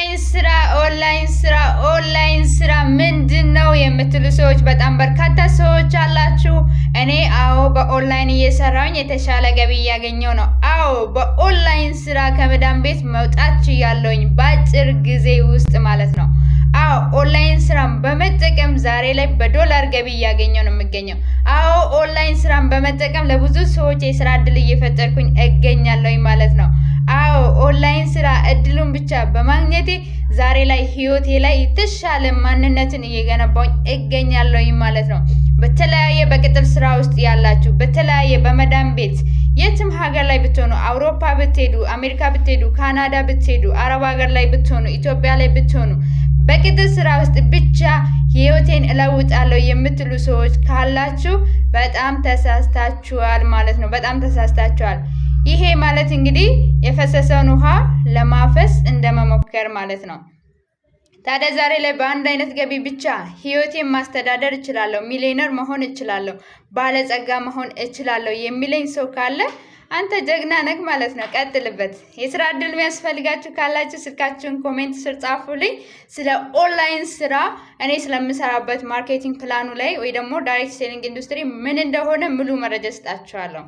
ኦንላይን ስራ፣ ኦንላይን ስራ፣ ኦንላይን ስራ ምንድን ነው የምትሉ ሰዎች በጣም በርካታ ሰዎች አላችሁ። እኔ አዎ በኦንላይን እየሰራሁኝ የተሻለ ገቢ እያገኘሁ ነው። አዎ በኦንላይን ስራ ከመዳም ቤት መውጣት ችያለሁኝ በአጭር ጊዜ ውስጥ ማለት ነው። አዎ ኦንላይን ስራን በመጠቀም ዛሬ ላይ በዶላር ገቢ እያገኘሁ ነው የምገኘው። አዎ ኦንላይን ስራን በመጠቀም ለብዙ ሰዎች የስራ እድል እየፈጠርኩኝ እገኛለሁኝ ማለት ነው። አዎ ኦንላይን ስራ እድሉን ብቻ በማግኘቴ ዛሬ ላይ ህይወቴ ላይ የተሻለ ማንነትን እየገነባሁኝ እገኛለሁኝ ማለት ነው። በተለያየ በቅጥር ስራ ውስጥ ያላችሁ፣ በተለያየ በመዳም ቤት የትም ሀገር ላይ ብትሆኑ፣ አውሮፓ ብትሄዱ፣ አሜሪካ ብትሄዱ፣ ካናዳ ብትሄዱ፣ አረብ ሀገር ላይ ብትሆኑ፣ ኢትዮጵያ ላይ ብትሆኑ፣ በቅጥር ስራ ውስጥ ብቻ ህይወቴን እለውጣለሁ የምትሉ ሰዎች ካላችሁ በጣም ተሳስታችኋል ማለት ነው። በጣም ተሳስታችኋል። ይሄ ማለት እንግዲህ የፈሰሰውን ውሃ ለማፈስ እንደመሞከር ማለት ነው። ታዲያ ዛሬ ላይ በአንድ አይነት ገቢ ብቻ ህይወቴን ማስተዳደር እችላለሁ፣ ሚሊዮነር መሆን እችላለሁ፣ ባለጸጋ መሆን እችላለሁ የሚለኝ ሰው ካለ አንተ ጀግና ነህ ማለት ነው። ቀጥልበት። የስራ እድል የሚያስፈልጋችሁ ካላችሁ ስልካችሁን comment ስር ጻፉልኝ። ስለ ኦንላይን ስራ፣ እኔ ስለምሰራበት marketing plan ኑ ላይ ወይ ደግሞ direct selling industry ምን እንደሆነ ሙሉ መረጃ ስጣችኋለሁ።